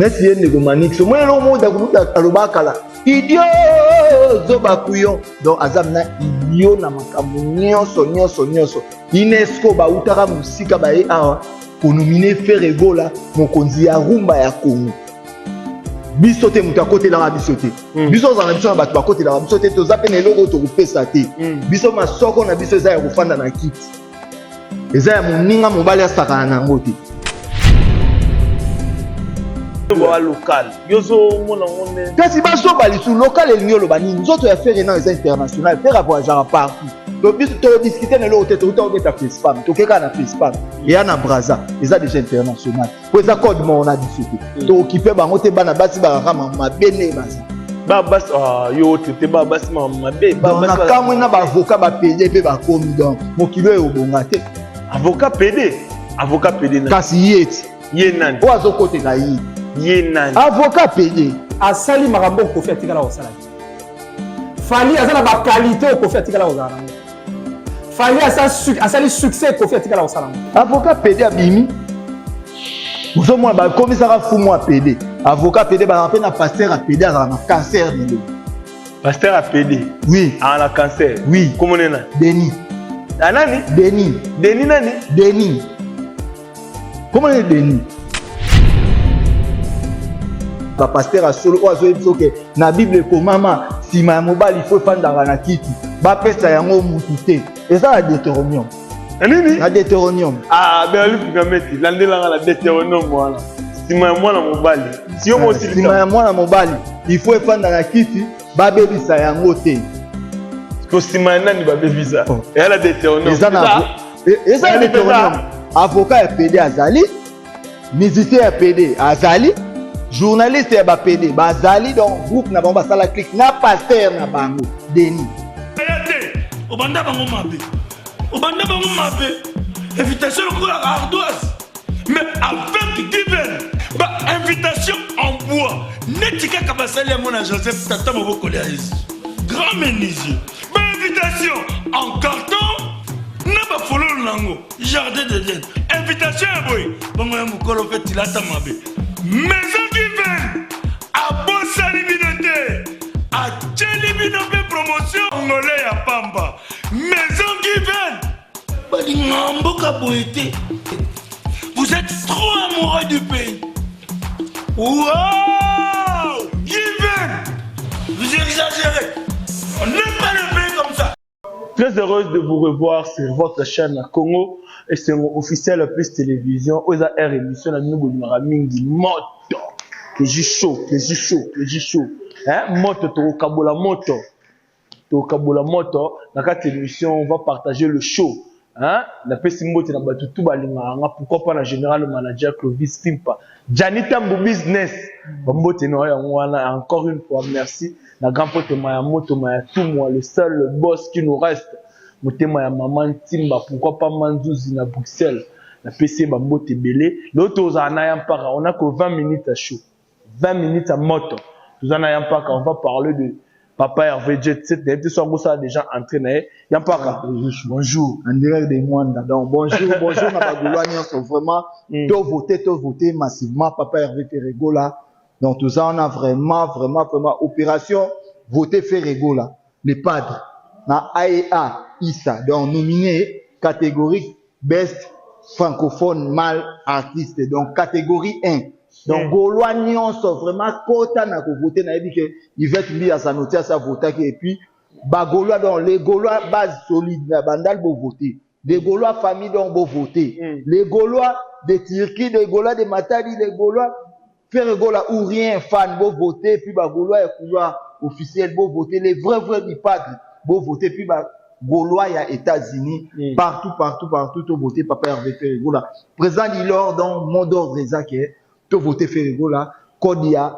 Neti ye ndeko Manix, omoni eloko moko Dakumuta aloba kala, idiot zoba couillon. Donc aza na idiot na makambo nyonso nyonso nyonso. UNESCO bautaka mosika baye awa konomine Ferre Gola mokonzi ya rumba ya Congo. Biso te moto akotelaka biso te. Biso ozala na biso na bato bakotelaka biso te, toza mpe na eloko oyo tokopesa te. Biso masoko na biso eza ya kofanda na kiti. Eza ya moninga mobali asakana na yango te. Ba local yo ozomona ngo nde kasi bazoba lisusu local elingi oloba nini? Nzoto ya Ferre nano eza international. Ferre avoyageaka partout. Donc biso todiscute na eloko te, touta kobeta Fespam, toke kaka na Fespam eya na Braza, eza déjà international po eza code moko na biso te. Tookipe bango te, bana basi bakaka mabe nde baza. Ba basi, ah, yo traité ba basi mabe. Ba basi nakamwe na baavocat bapede mpe bakomi, donc mokili oyo obonga te. Avocat pede, avocat pede na kasi ye ti ye nani oyo azokotela ye? Ye nani? Avocat pede. Asali makambo oyo Kofi atikala kosala te. Fally aza na baqualité oyo Kofi atikala kozala nango. Fally asali succès Kofi atikala kosala yango. Avocat pede abimi, ozomona bakomisaka fumu ya pede, avocat pede. Bazala mpe na pasteur ya pede, azala na cancer lelo. Pasteur ya pede? Oui. Aza na cancer? Oui. Komone nani? Denis. Ah, nani? Denis. Denis nani? Denis. Comment est Denis? Bapasteur ya solo oyo azoyebi biso ke na Bible ekomama nsima ya mobali fo efandaka na kiti, bapesa yango mutu te, eza na Deutéronome. Na nini? Na Deutéronome. Ah, ben meti landelanga na Deutéronome wana, nsima ya mwana mobali si yo mosilisa. Nsima ya mwana mobali il faut efanda na kiti, babebisa yango te. Ko nsima ya nani babebisa? Oh. Eya na Deutéronome? Eza na eza na Deutéronome. Avocat ya pd azali, musicien ya pd azali, journaliste ya bapd bazali, donc groupe na bango basala clique na pasteur na bango Denis. Aya te, obanda bango mabe, obanda bango mabe, invitation lokola ardoise, mais avec Given ba invitation en bois neti kaka basali yango na Joseph, tata mobokoli ya Yesu, grand menuisier, ba invitation en carton na bafololo nango jardin d'Eden, invitation ya boye bongo ya mokolo mpe tilata mabe. Maison Given abosani bino te, atieli bino mpe promotion ngole ya pamba. Maison Given balingaka mboka boye te. Vous êtes trop amoureux du pays. Wow, Given, vous exagérez, on n'aime pas le pays comme ça. Très heureuse de vous revoir sur votre chaîne Congo et c'est officiel plus télévision. Oza R émission na bino bolingaka mingi, moto. Les chaud, les chaud, les chaud. Hein, moto tokokabola moto. Tokokabola moto na kati émission, on va partager le show. Hein, napesi mbote na bato tout balingaka nga, pourquoi pas na général manager Clovis Pimpa. Janita Mbu business. Bambote na yango wana, encore une fois merci na grand pote Maya Moto Maya tout moi, le seul boss qui nous reste. Motema ya mama Ntimba, pourquoi pas Manzuzi na Bruxelles. Napesi ye bambote ebele. Lelo tozala na ya mpaka, on a que 20 minutes à chaud. 20 minutes à moto. Toza na ya mpaka, on va parler de Papa Hervé Jet Set. Nayebi te so akosala déjà entrée na ye. Ya mpaka, bonjour. En direct de Mwanda. Donc bonjour, bonjour na bagaulois nyonso vraiment. To voter, to voter massivement Papa Hervé Ferre Gola. Donc tout ça on a vraiment vraiment vraiment opération voter Ferre Gola, le padre na AEA ISA, donc nominé catégorie best francophone male artiste, donc catégorie 1. Donc Gaulois nyonso vraiment kota na ko voter. Nayebi ke Yvette Mbi Azanoti asa votaki, et puis ba Gaulois, donc les Gaulois base solide na Bandal bo voter. Les Gaulois famille donc bo voter. Les Gaulois de Turquie, les Gaulois de Matadi, les Gaulois Ferre Gola ou rien fan bo voter, puis ba Gaulois ya couloir officiel bo voter, les vrais vrais du padre bo voter, puis ba Gaulois ya États-Unis, partout partout partout to voter Papa Hervé Ferre Gola. Président Dilor, donc mot d'ordre eza ke to voter Ferre Gola, code ya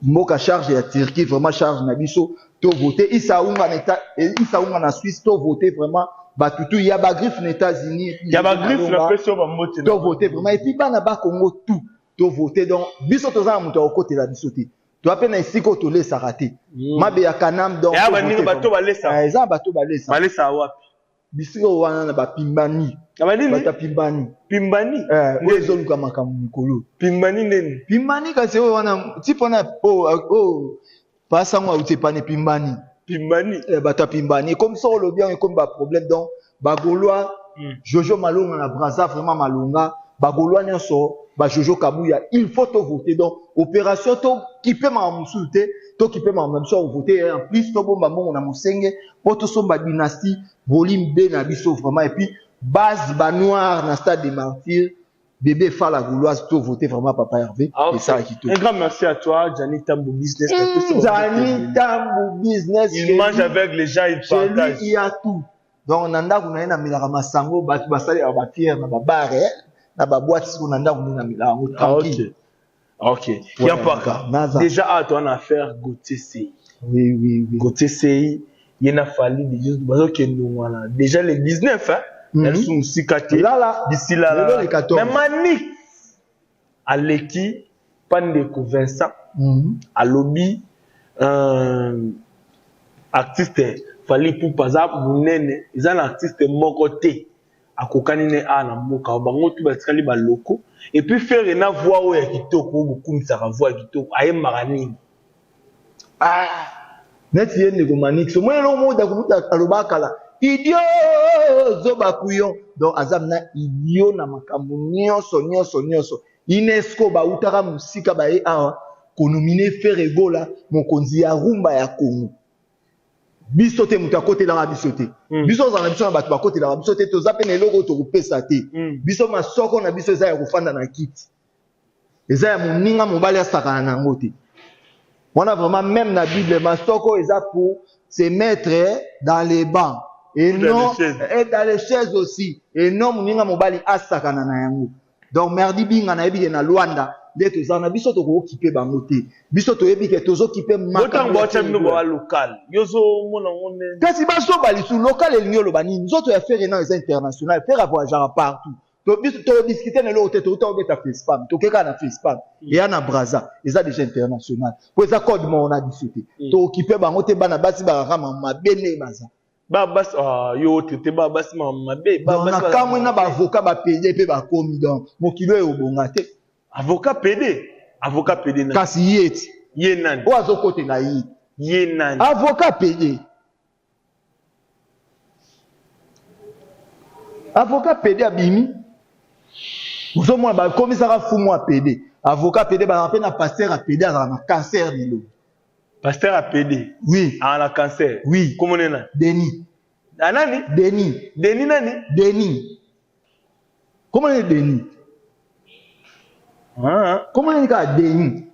mboka charge ya Turquie, vraiment charge na biso, to voter Issa Unga na État, Issa Unga na Suisse, to voter vraiment batutu ya ba griffe na États-Unis. Ya ba griffe na pesi oyo bambote na to voter vraiment, et puis bana ba Congo tout to voter. Donc biso toza na moto ya kokotela biso te, toza mpe na esika oyo tolesaka te mabe ya kanam, donc Ya to baninga voter bato vraiment. balesaka. Eh, eza na bato balesaka. Balesaka wapi? Bisika oyo wana na bapimbani. Na banini? Bato ya pimbani. Pimbani? Eh, oyo ezoluka makambo mikolo. Pimbani ndeni? Pimbani kasi oyo wana tipo wana oyo oyo pasango auti epani pimbani. Pimbani? Eh, bato ya pimbani. Ekomi soko olobi yango ekomi ba problème donc ba Gaulois Jojo Malonga na Brazza vraiment Malonga ba Gaulois nyonso ba Jojo Kabuya il faut to voter donc opération to kipe makambo mosusu te to kipe makambo na biso ya kovote en plus tobomba mbongo na mosenge mpo tosomba dynastie volume 2 na biso vraiment et puis base ba noir na stade des martyrs bébé Fala Gauloise to voter vraiment papa Hervé Ah, ok. et ça kitoko. Un grand merci à toi, Gianni Tambo Business. Gianni Tambo Business. Il chez mange lui, avec les gens, il chez lui, partage. il y a tout. Donc na ndako na ye namelaka masango bato basalelaka ba pierre na ba bar eh, na ba boîte siko na ndako nde namelaka yango Ah, tranquille. ok. Ok. Ouais, Yampaka. naza. Déjà, à toi, on a affaire Gauthier Sey. Oui, oui, oui. Gauthier Sey, il a fallu déjà, voilà. Déjà le 19, hein. Elles sont aussi catées. Là, là. D'ici là, là. Lelo le 14. Mais Manik, Aleki, Pandeko Vincent, alobi, artiste Fally Ipupa aza monene, eza na artiste moko te akokani ne a na mboka bango tu batikali baloko. Et puis Ferre na voix oyo ya kitoko, oyo bokumisaka voix ya kitoko, ayembaka nini? Ah, neti ye ndeko Manix omoni eloko moko dakumuta alobaka kala idiot zoba couillon donc aza na idiot na makambo nyonso nyonso nyonso. UNESCO bautaka mosika baye awa konomine Ferre Gola mokonzi ya rumba ya Congo. Biso te moto akotelaka biso te. Biso ozala na biso na bato bakotelaka biso te, toza pe na eloko oyo tokopesa te. Biso masoko na biso eza ya kofanda na kiti, eza ya moninga mobali asakana na yango te. Wana vraiment même na Bible masoko eza pour se mettre dans les bancs et Dans non les chaises. et dans les chaises aussi et non moninga mobali asakana na yango. Donc Merdi Binga nayebi ke na Luanda nde toza na biso tokokipe bango te. Biso toyebi ke tozokipe makambo Botango ya baotya bino Ferre. ba local. Yo ozomona ngo nde. Kasi bazoba lisusu local elingi oloba nini? Nzoto ya Ferre nayo eza international, Ferre avoyageaka partout. To biso to discuter na eloko te, touta obeta Fespam, tokeka na Fespam, eya na Brazza, eza déjà international. Po eza code moko na biso te. Tokipe bango te, bana basi bakaka mabe nde baza. Ba basi, ah, yo traité ba basi mabe, ba Donc, basi na ba- kamwe na ba avocat ba PD pe bakomi donc mokili oyo obonga te. Avocat PD, avocat PD nani? Kasi ye ti. Ye nani? Oyo azokotela ye. Ye nani? Avocat PD. Avocat PD abimi. Ozomona bakomisaka fumu ya PD. Avocat PD bazalaka pe na pasteur ya PD azalaka na cancer lelo. Pasteur ya PD? Oui. Ah, na cancer? Oui. Kombo nani? Denis. Ah, nani? Denis. Denis nani? Denis. Comment est Denis? Ah. Comment est kaka Denis?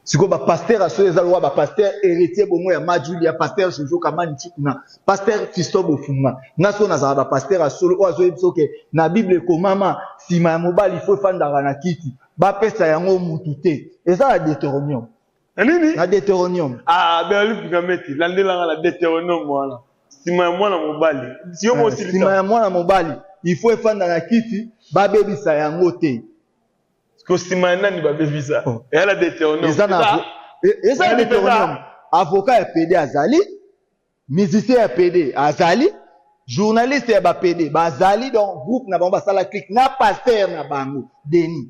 Siko ba pasteur aso eza lokola ba pasteur héritier bongo ya Majuli ya pasteur Jojo Kamani Tshikuna, pasteur Fiston Bofunga. Nga so nazala ba pasteur asolo oyo azoyebi biso ke na Bible ekomama nsima ya mobali faut efandaka na kiti, bapesa yango mutu te. Eza na Deutéronome. Na nini? Na Deutéronome. Ah, ben ali Pigameti, landelanga na Deutéronome wana. Nsima ya mwana mobali. Si yo mosi Nsima ya mwana mobali, il faut efanda na kiti, babebisa yango te. Ko nsima ya nani babebisa? Oh. Eya na Deutéronome. Eza na eza na Ezali mpenza. Deutéronome. Avocat ya PD azali, musicien ya PD azali, journaliste ya ba PD bazali, donc groupe na bango basala clique na pasteur na bango Denis.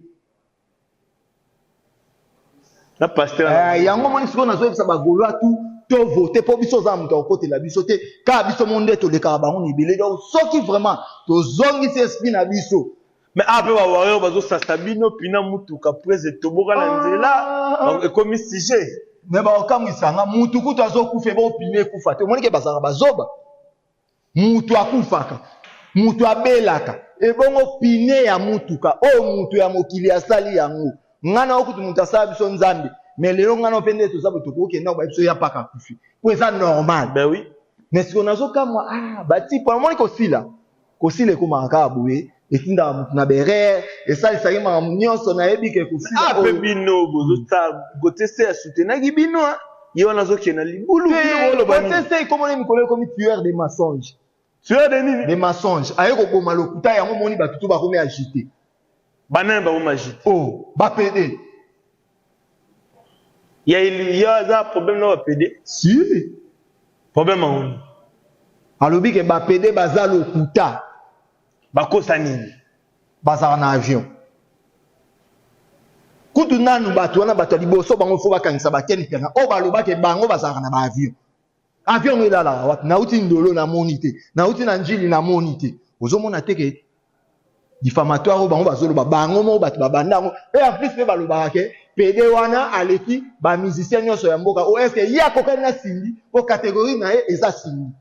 Na pasteur na bango. Yango moni sikoyo nazoyebisa ba Gaulois tout to voter po biso oza moto akokotela biso te, kaka biso mo nde tolekaka bango na ebele. Donc soki vraiment tozongisi esprit na biso. Mais awa pe ba warrior bazosasa bino pina mutuka prese etoboka na nzela, donc ekomi sujet. Mais bakokamwisa nga mutu kutu azokufa ebo pine ekufa te. Omoni ke bazalaka bazoba. Mutu akufaka, mutu abelaka, ebongo pine ya mutuka oyo mutu ya mokili asali yango. Nga na yo kutu mutu asala biso Nzambe, mais lelo nga na yo pe nde toza boye tokoki kokende ba biso ya paka akufi. Po eza normal. Ben oui. Mais sikoyo nazokamwa, ah, ba type wana, omoni kosila. Kosila ekomaka kaka boye, etindaka mutu na berere, esalisaki makambo nyonso, nayebi ke kosila Ah, pe oyo. bino bozosala Gauthier Sey asoutenaki bino, hein. Ye wana azokende na libulu, Te, bino boloba nini? Gauthier Sey komona mikolo ekomi tueur de mensonges. Tueur de nini? De mensonges. Aye koboma lokuta yango moni bato tout bakomi agité. Banani bakomi agité? Oh, ba PD. Ya eli, ya aza problème na ba PD? Si. Problème yango nini? Alobi ke ba pede baza lokuta. Bakosa nini? Bazala na avion. Kutu nanu bato wana, bato ya liboso bango fo bakangisa bakeni mpenza oyo balobaki bango bazalaka na baavion. Avion yango elalaka wapi? Nauti Ndolo, namoni te. Nauti na Njili, namoni te. Ozomona te ke diffamatoire oyo bango bazoloba, bango moko bato babanda yango. Mpe en plus mpe balobaka ke pede wana aleki bamusicien nyonso ya mboka oyo. Est-ce ye akokani na Cindy? Po catégorie na ye eza Cindy.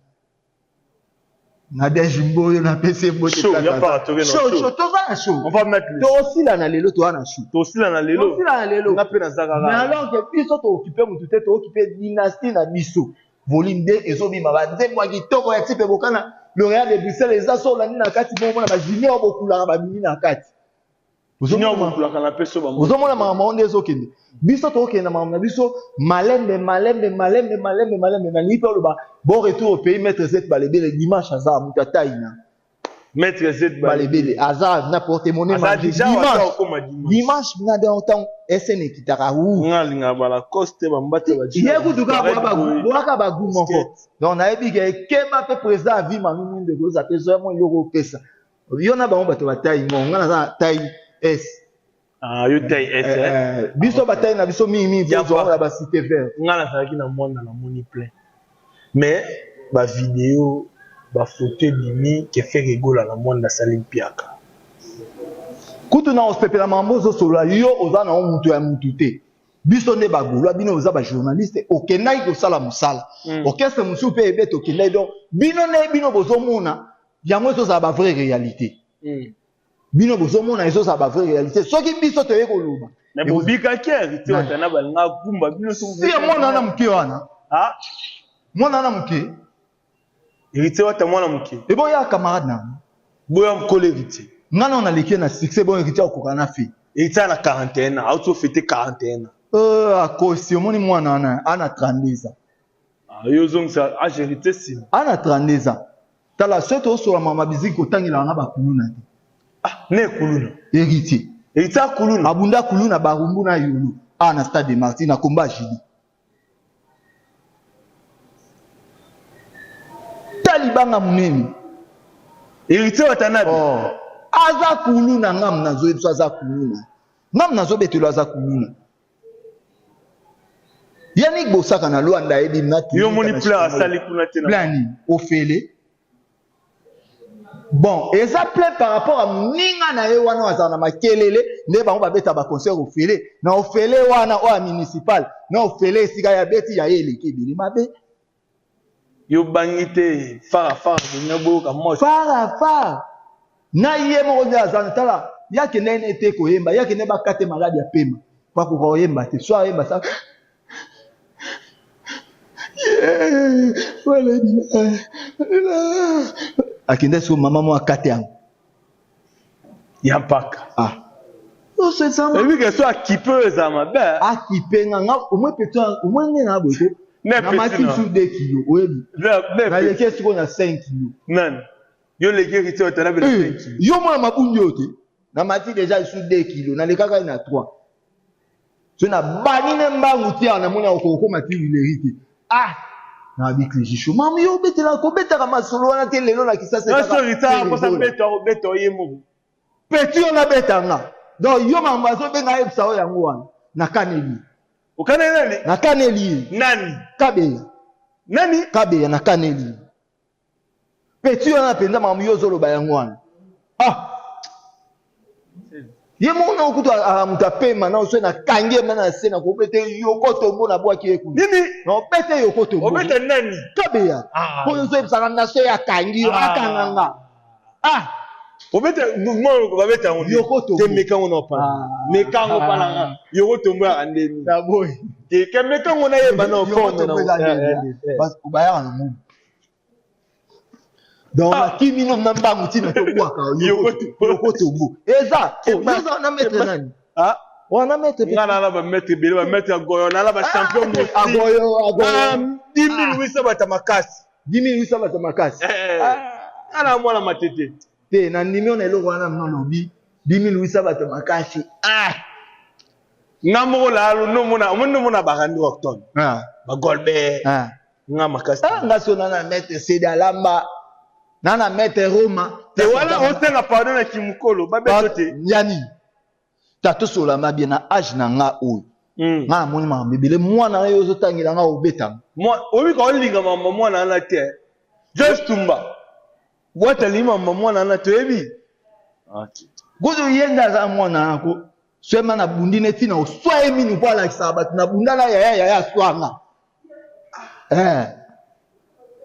Nadège Mboyo, napesi ye mbote. Chaud, ya para toke na chaud. Chaud. Chaud, toza na chaud. On va mettre le Tosila na lelo, toza na chaud. Tosila na lelo. Tosila na lelo. Nga mpe naza Mais kaka. alors que biso tookipe motu te, tookipe dynastie na biso. Volume 2 ezobima, banzembo ya kitoko ya type Bokana, lauréat de Bruxelles, eza so olandi na kati bongo mona bajunior bokulaka babimi na kati. Junior Ozomona bokulaka na peso bango. Ozomona makambo yango nde ezokende. Biso tokokende na makambo na biso malembe malembe malembe malembe malembe. Nalingi mpe oloba bon retour au pays, maître Zet Balebele. Dimanche aza moto ataina. Maître Z. Balebele aza na porte monnaie. Aza déjà aza dimanche. okoma dimanche. Dimanche na ntango SN ekitaka wu. Nga alingaka balacoste, bambata. Ye kutu kaka boyaka bagu moko. Donc nayebi ke ekema mpe président avi manu mwindu ekozala mpe zoya mwa eloko opesa yo na bango. Bato batai ngo, nga naza na taille S. Ah, yo taille S? Eh, eh, biso batai na biso mingimingi Ya tozwaka na bacité vert. Nga nazalaki na mwana, namoni plein, mais bavideo, bafoto ebimi ke Ferre Gola na mwanda asali mpiaka. Kutu na osepela makambo ozosolola, yo oza na yo mutu ya mutu te. Biso nde bagaulois, bino oza bajournaliste, okendaki kosala mosala. Orchestre mosusu mpe ebete okendaki. Donc bino nde bino bozomona yango ezozala bavrai réalité. Bino bozomona ezozala bavrai réalité. Soki biso toye koloba Mais bobikaki héritier watana balinga kumba bino. Si mwana wana moke wana. Ah. Mwana wana moke. Héritier wata mwana moke? Eboya camarade na Boya mokolo héritier. Nga na naleki ye na succès. Bon, héritier akoka na fi. Héritier na 41 ans, auti ofete 41 ans. Akosi, omoni mwana wana ana 32 ans. Ah, yo ozongisa age héritier nsima. Ana 32 ans. Tala, soki tozosola mama biziki, kotangelaka nga bakuluna te. Ah, ne kuluna? Héritier. Héritier akuluna? Abunda kuluna Barumbu na Yolo awa na Stade de Martyr na komba Jili. Ta libanga monene. Héritier Watanabe. Oh. Aza kuluna. Ngam nazoyebi so aza kuluna. Ngam nazobetelo aza kuluna. Yannick Bosaka na Lwanda ayebi na. Yo omoni plein asali kuna te? Plein nini? Ofele. Bon, eza plein par rapport à moninga na ye wana oyo azala na makelele nde bango babeta baconcert ofele na ofele wana oyo ya municipal na ofele esika ya beti ya ye eleki ebele mabe. Yo bangi te fara fara bolinga boyoka moche. Fara fara na ye moko nde aza. Tala, ye akende ne te koyemba, ye akende bakate maladi ya pema po akoka koyemba te. So ayemba sa akende siko mama mo akate yango. Ya mpaka. Ah, nyonso eza. Ebi ke so akipe oyo eza mabe. Akipe nga nga omoi petit, omoi nde na boye ko Ne namati petit na. su 2 kilo, oyebi. Ne. Naleki sikoyo na 5 kilo. Nani? Yo leki héritier Watanabe na 5 kilo? Yo mwana mabundi oyo te, namati déjà su 2 kilo, nalekaka ye na 3. So nabani ne mbangu ti awa, namoni akokokoma ti wileri te. Ah, na biklegisho mami, yo obetela kobetaka masolo wana te lelo na Kisasa. Nyonso héritier akosa beto, akobeta ye moko. Petit oyo nabeta nga. Donc yo makambo azobenga, ayebisa oyo yango wana nakaneli. Okaneli nani? Nakaneli ye. Nani? Kabeya. Nani? Kabeya, nakaneli ye. Petit wana mpenza, makambo yo ozoloba yango wana. Ah, ye moko na okutu moto apema na so nakangi ye na se na kobete yoko tombo, nabwaki ye kuna. Nini? Na obete yoko tombo. Obeta nani? Kabeya. Ah. Mpo ozoyebisaka na so akangi yo. Ah. Akanga nga, ah. Obeta mo babeta yango nde. Yoko tombo. Te, meka ngo na opala. Ah. Meka ngo palanga yoko tombo yaka ndeni. Naboyi. Te ke meka ngo nayeba na Yoko forme tombo na eza ndeni. Bayaka na ngubu. Donc nakimi no na mbangu ntina tobwaka. Yoko tombo. Yoko tombo eza oza na maître nani? Ah. Wana maître. Nga na bamaître ebele, bamaître ya goyo, nala bachampion mosi. Agoyo, agoyo. 10 800 bata makasi. 10 800 bato makasi. Nga na mwana matete. Te, na ndimi na eloko wana mino lobi 10 800 bato makasi, ah. Nga moko lalo nomona, omoni, nomona barandi Orton, Ah. bagolbert. Ah. Nga makasi. Ah, nga so nana maître Sede Alamba, nana maître Roma. Te wana osenga pardon na kimukolo, babeto te. Yani. Ta tosola ma bien na âge na nga oyo. Nga namoni makambo ebele mwana na yo ozotangela nga obetanga. Moi, oyebi ka olinga mama mwana wana te. Joyce Tumba. Wata alingi mama mwana wana toyebi. Okay. Kutu ye nde aza mwana nako swema na bundi neti na oswa ye minu mpo alakisaka bato na bunda na yaya yaya aswa nga. Eh.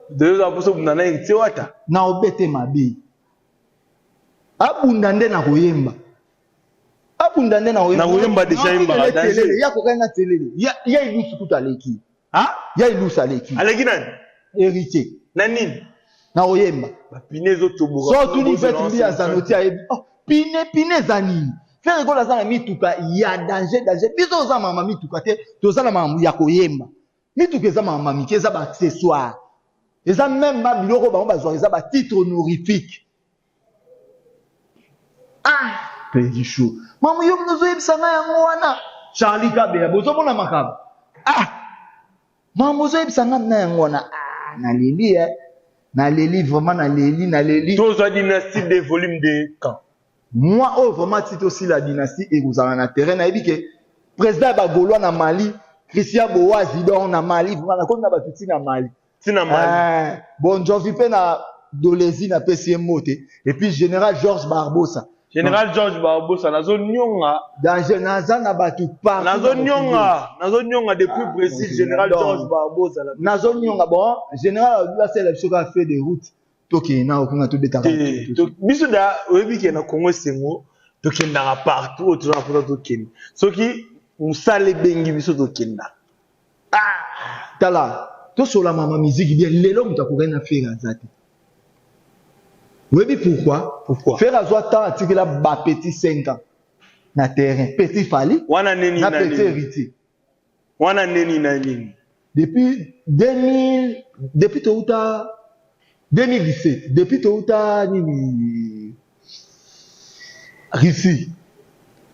Deyo za poso bunda na héritier Wata. Na obete mabe. Abunda nde na koyemba. Abunda nde na koyemba. Na koyemba deja yemba danger. Ya kokani na telele. Ya ya ilusu kutu aleki. Ha? Ya ilusu aleki. Aleki nani? Héritier. Na nini? Na koyemba. Ba pine ezo toboka. So tuni fête mbi ya Zanoti ayebi. Oh, pine pine eza nini? Ferre Gola aza na mituka ya danger danger. Biso oza mama mituka te, toza na makambo ya koyemba. Mituka eza makambo mike, eza ba accessoire. Eza même ba biloko bango bazwaka eza ba titre honorifique. Ah, petit chou. Mamu yo ozoyebisa ngai yango wana. Charlie Kabeya, bozomona makambo. Ah, mamu ozoyebisa ngai na yango wana. Ah, naleli eh. Naleli vraiment naleli naleli. Tozwa dynastie de volume de quand? Moi oyo vraiment ti tosila dynastie ekozala na terrain nayebi ke président ya ba Gaulois na Mali Christian Boazi donc na Mali vraiment nakomi na bato ti na Mali. Ti na Mali. Eh, bon Jovi pe na Dolezi na pesi ye mbote et puis général Georges Barbosa. Général Georges Barbosa nazo nyonga danger naza na bato partout. Nazo nyonga, nazo nyonga depuis Brésil général Georges Barbosa. Nazo nyonga bon général asala biso ka fait de route. Tokende na kuna tobetaka biso da oyebi ke na Congo esengo tokendaka partout oyo toza na mposa tokende soki mosala ebengi biso tokendaka. Ah, tala tosola mama musique bien lelo moto akokani na Ferre aza te. Oyebi pourquoi? Pourquoi? Ferre azwa temps atikela ba petit 5 ans na terrain petit Fally wana neni na petit héritier wana neni na nini depuis 2000 depuis touta 2017 depuis touta nini Russie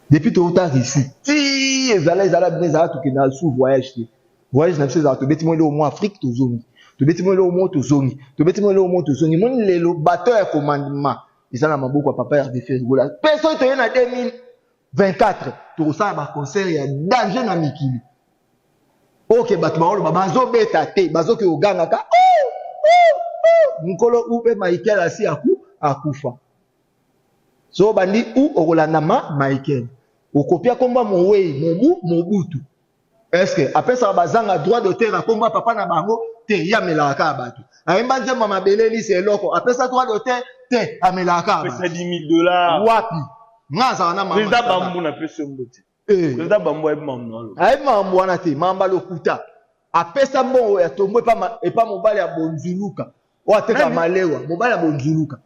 depuis touta Russie ti ezala ezala bino ezala tokenda sous voyage te voyage na biso ezala tobeti moi eloko mwa Afrique tozongi tobeti moi eloko moko tozongi tobeti moi eloko moko tozongi moni lelo bateau ya commandement eza na maboko ya papa Hervé Ferre Gola pe soki toye na 2024 tokosala ba concert ya danger na mikili oke bato baoloba bazobeta te bazoki kogangaka mokolo u mpe Michael asi akufa so bandi u okolanda ma Michael okopia komba mowei mobu mobutu est-ce que apesaka bazanga droit d'auteur akomba papa na bango te ye amelaka kaka bato ayemba nzembo mabele lisi eloko apesa droit d'auteur te amelaka kaka apesa 10 000 $ wapi nga azala na mama président Bambu na pesi mbote président Bambu ayebi mambo wana ayebi mambo wana te mamba lokuta apesa mbongo ya tombo epa mobali ya bonzuluka oyo ateka malewa mobali ya bonzuluka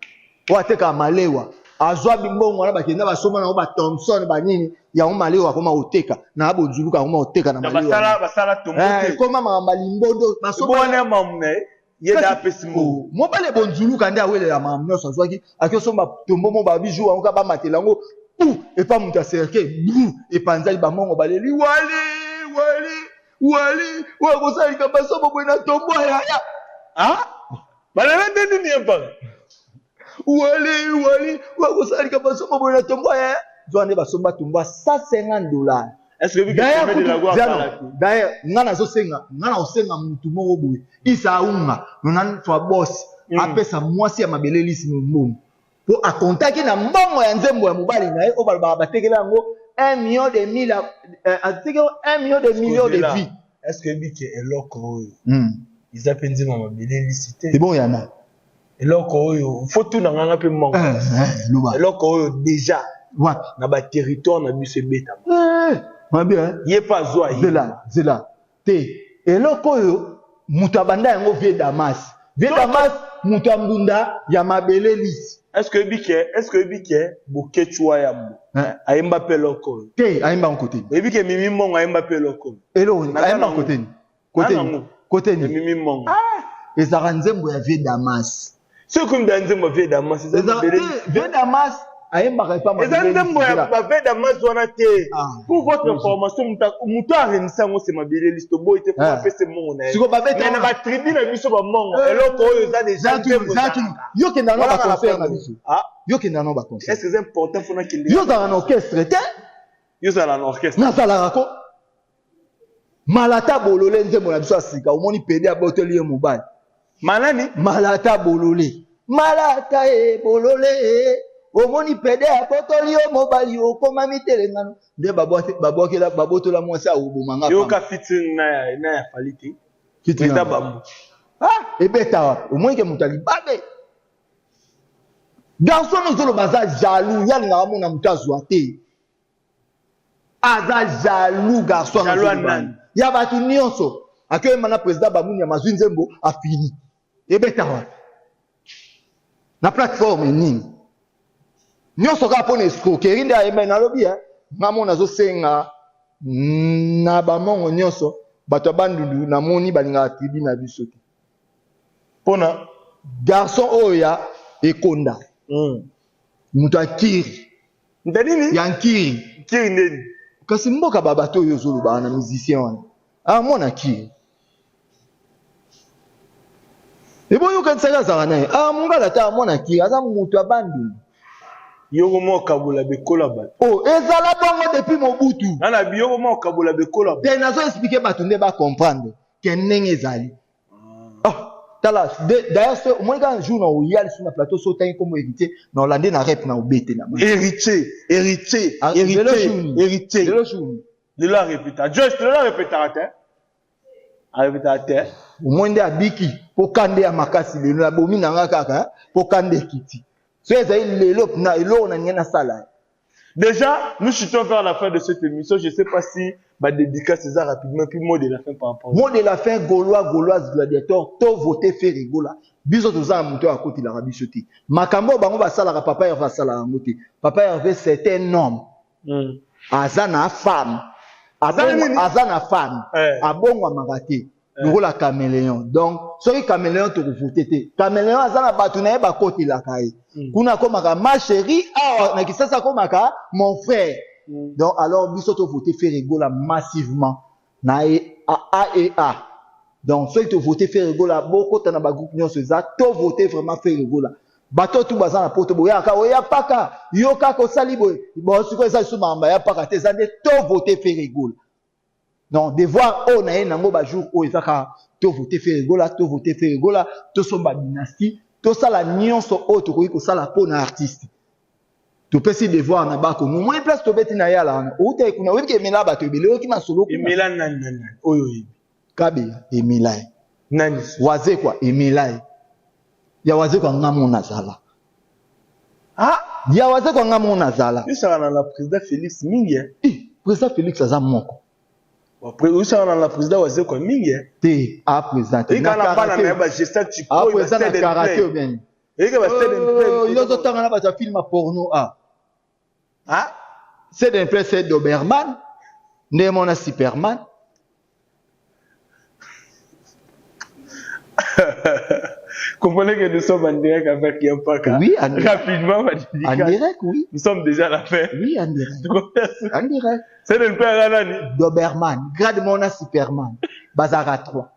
oyo ateka malewa azwa mbongo wana bakenda basomba nango ba Thomson banini yango malewa akoma koteka na bonzuluka akoma koteka na malewa basala tombo te ekoma makambo ya limbondo basomba wana mamu na ye ye da apesi mbongo mobali ya bonzuluka nde awelela makambo nyonso azwaki akosomba tombo mo ba bijou yango ka bamatela yango pu epa moto aserke bru epanzali bamongo baleli wali wali wali oyo akosala likambo asomba boye na tombo ayaya ah balela nde nini ye mpaka wali wali oyo akosala likambo asomba boye na tombo ayaya zwa nde basomba tombo ya 150 $. Est-ce que d'ailleurs nga nazosenga nga nakosenga mutu moko boye Isa Aunga nona fa boss apesa mwasi ya mabele lisi mbongo po akontaki na mbongo ya nzembo ya mobali na ye oyo balobaka batekela yango 1 million de mille atekela 1 million de millions de vie. Est-ce que bike eloko oyo eza pe nzembo ya mabele lisi te? C'est bon yana eloko oyo faut tout na nganga pe mbongo eloko oyo déjà wapi na ba territoire na biso ebetama mabe ye pa azwa ye zela zela te eloko oyo moto abanda yango vie Damas vie Damas moto ya mbunda ya mabele lisi. Est-ce que bike bokechwa yambo ayemba pe eloko oyo te ayemba côté ebike mimi mbongo ayemba pe eloko oyo eloko ayemba côté côté côté ni mimi mbongo ezaka nzembo ya vie Damas. Soki comme dans nzembo vie Damas vie Damas. Ayembaka epa Eza nzembo ya baveda mazi wana te. Pour votre information, moto aremisa yango se mabele listo boyi te po apese mongo na ye. Siko babeta na ba tribu na biso ba mongo eloko oyo eza déjà nzembo. Yo kenda na ba concert na biso. Yo kenda na ba concert. Est-ce que c'est important faut na kende? Yo zala na orchestre te? Yo zala na orchestre. Nazalaka ko. Malata bolole nzembo na biso ya sika omoni pede abotoli ye mobali. Malani? Malata bolole. Malata e bolole e omoni pede abotoli yo mobali okoma mitelengano nde babwakela babotola mwasi akoboma nga. Yoka featuring na ya na ya Fally te. Président Bambo. Ah ebeta wapi omoni ke moto alibabe. Garçon nozoloba aza jaloux yalingaka amona moto azwa te. Aza jaloux garçon jaloux ya nani? Ya bato nyonso. Akoyemba na président Bamunia mazwi nzembo afini. Ebeta wapi? Na plateforme nini? Nyonso kaka mpo na escroquerie nde ayemba nalobi eh. Nga mona azosenga na bamongo nyonso bato ya Bandundu namoni balingaka tribu na biso te. Pona garçon oyo ya Ekonda. Moto ya Kiri. Nde nini? Ya Nkiri. Nkiri ndeni? Kasi mboka ba bato oyo ozoloba wana musicien wana. Ah mwana Nkiri. Eboyo okanisaki azalaka na ye. Ah mongala ta mwana Nkiri aza moto ya Bandundu. Yoko moko kabola bekola bato. Oh ezala bongo depuis Mobutu. Nana biyoko moko kabola bekola bato. Te nazo expliquer bato nde ba comprendre ke ndenge ezali. Oh, tala d'ailleurs ce omoni kaka jour na oya lisusu na plateau so otangi nkombo héritier na olande na rep na obete na héritier héritier ah, héritier héritier lelo jour lelo arepeta Joyce lelo arepetaka te arepetaka te omoni nde abiki mpo kande ya makasi lelo nabomi na nga kaka mpo kande ekiti so ezali lelo na eloko na ningi nasala. Déjà, nous chutons vers la fin de cette émission. Je ne sais pas si ma dédicace est rapidement, puis mot de la fin par rapport. Mot de la fin, Gaulois, Gauloise, Gladiateur, to voter Ferre Gola. Biso toza na moto ya kotilaka biso te. Makambo bango basalaka papa Hervé asalaka yango te. Papa Hervé c'est un homme. Aza na femme. Aza na femme. Eh. Abongwamaka te. Lokola caméléon. Donc, soki caméléon tokovote te. Caméléon aza na bato na ye bakotelaka ye. Kuna akomaka ma chérie, awa na Kisasa akomaka mon frère. Donc alors biso tovote Ferre Gola massivement na A et A. Donc soki tovote Ferre Gola bokota na ba groupe nyonso eza tovote vraiment Ferre Gola. Bato tu baza na poto boyaka oya paka yo kaka osali boye. Bon sikoyo eza lisusu makambo ya paka te eza nde tovote Ferre Gola. Donc devoir oyo na ye nango ba jour oyo eza kaka to voter Ferre Gola, to voter Ferre Gola, tosomba dynastie, tosala nyonso oyo tokoki kosala mpo na artiste. Topesi devoir na ba Congo. Omoni place tobeti na yala wana. Outa kuna oyebi ke emela bato ebele oyoki masolo kuna. Emela nani nani nani oyo oyebi. Kabeya emela ye. Nani? Wazekwa emela ye. Ya Wazekwa nga mona azala. Ah, ya Wazekwa nga mona azala. Yosaka na président Félix mingi. Eh, président Félix aza moko. Oyosaka na président Wazekwa mingi. Te, a président te. Na karaté. Na ba gestion tu A président na karaté ou bien. Eyeke ba stade and play. Yo ozotanga na bato ya film ya porno a. Ah? Stade and play c'est Doberman. Nde mona Superman. Comprenez que nous sommes en direct avec Yampaka. Oui, en direct. Rapidement, ma dédicace. En direct, oui. Nous sommes déjà à la fin. Oui, en direct. En direct. C'est le père Anani. Doberman. Grade mona Superman. Bazara 3.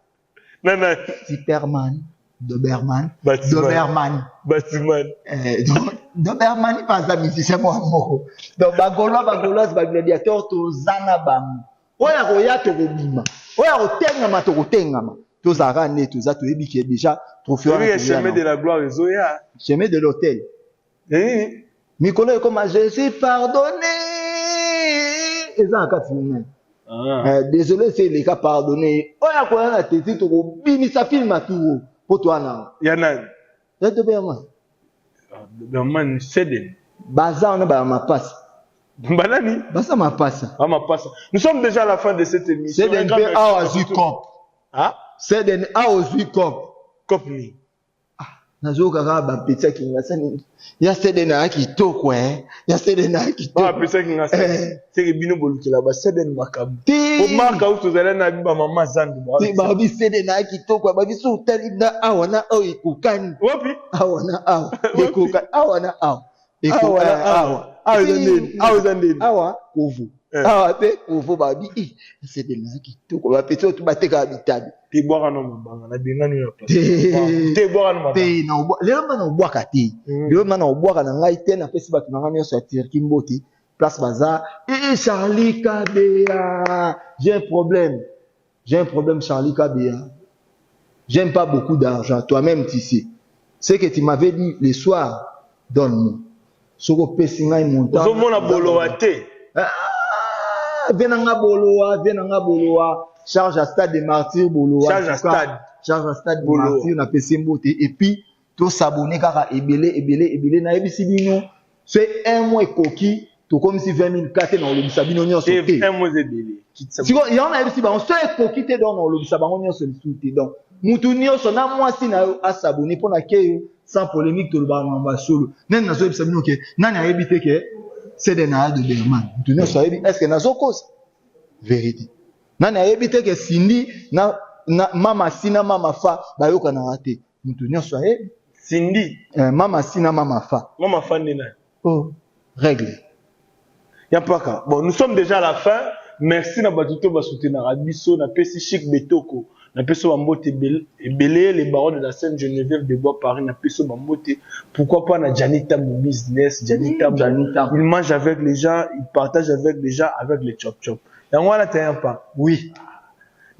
Nana. Superman. Doberman. Batman. Doberman. Batman. Eh, donc, Doberman, il passe la musicien moi moko. Donc, ba Gaulois, ba Gauloises, ba gladiateurs, tozana bango. Oyo akoya tokobima. Oyo akotengama tokotengama. Tozalaka nde toza toyebi ke déjà trophée wana Oui, chemin de la gloire ezoya. Chemin de l'hôtel. Eh. Mikolo ekoma je suis pardonné. Eza na kati nini? Ah. Eh, désolé c'est eleka pardonné. Oyo akoya na teti tokobimisa film ya turo po towana. Ya nani? Ya Doberman. Doberman Seden. Baza wana ba mapasa. Banani? Baza mapasa. Ba mapasa. Nous sommes déjà à la fin de cette émission. Seden pe awa azwi cop. Ah? Seden awa ozwi cop. Cop ni. Ah, nazoyoka kaka bapeti ya Kingasani ya Seden aya kitoko eh. Ya Seden aya kitoko. Bapeti ya Kingasani. Seke bino bolukela ba Seden makambo. Te. Po marka oyo tozali na ba mama zandu. Te babi Seden aya kitoko babi so otali na awa na awa ekokani. Wapi? Awa na awa ekokani awa na awa. Awa eza ndeni? Awa kovo. Awa mpe kovo babi esedelaka kitoko, bapeti oyo batekaka bitabi. Te, bwaka no mabanga na bengani na place te, bwaka no mabanga. Te, lelo nga na obwaka te. Lelo nga na obwaka na ngai te. Napesi bato na ngai nyonso ya Turquie mbote place baza. E Charlie Kabea, j'ai un problème, j'ai un problème, Charlie Kabea. J'aime pas beaucoup d'argent. Toi-même, tu sais ce que tu m'avais dit le soir: donne-moi. Soki opesi ngai montant, ozomona bolowa te. Ah, vie na nga bolowa, vie na nga bolowa, charge à stade de martyr bolowa. Charge à stade. Charge à stade de martyr, napesi mbote. Et puis tosabone kaka ebele, ebele, ebele. Nayebisi bino, so un mois ekoki, tokomisi 20 000 ka te, na olobisa bino nyonso te. Un mois ebele. Sikoyo yango nayebisi bango, so ekoki te, donc na olobisa bango nyonso lisusu te. Donc mutu nyonso na mwasi na yo asabone mpo na keyo sans polémique. Tolobaka makambo ya solo. Nani nazoyebisa bino ke nani ayebi te ke cede na ya de Berman? Mutu nyonso ayebi. Est ce que nazokosa vérité? Nani ayebi te ke Cindy na mama si na mama fa bayokanaka te? Mutu nyonso ayebi. Cindy? Mama si na mama fa. Mama fa nde nani? Oh, règle. Ya mpaka. Bon, nous sommes déjà à la fin. Merci na bato to basoutenaka biso. Napesi Chic Betoko, napesi bambote ebele, les barons de la scène, Geneviève de Bois Paris, napesi bambote. Pourquoi pas na Gianni Tambo Business, Gianni Tambo. Il mange avec les gens, il partage avec les gens, avec les chop chop. Yango wana te un pas. Oui.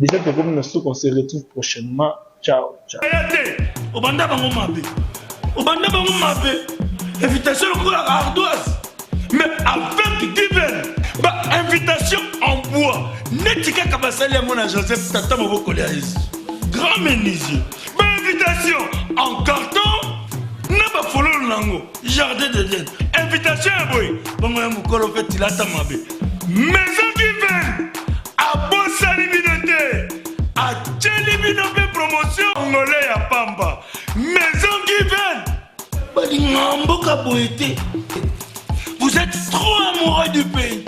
Déjà tokomi na suka. On se retrouve prochainement. Ciao, ciao. Aya te, obanda bango mabe, obanda bango mabe. Invitation lokola ardoise, mais avec Given, ba invitation en bois neti kaka basali yango na Joseph, tata mobokoli ya Yesu, grand menuisier. Ba invitation en carton na bafololo nango, jardin d'Eden. Invitation ya boye bongo ya mokolo mpe tilata mabe. Maison Given abosani bino te, atieli bino mpe promotion ngole ya pamba. Maison Given balingaka mboka boye te. Vous êtes trop amoureux du pays.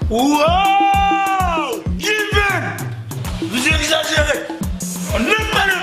Wow, Given, vous exagérez, on n'est pas le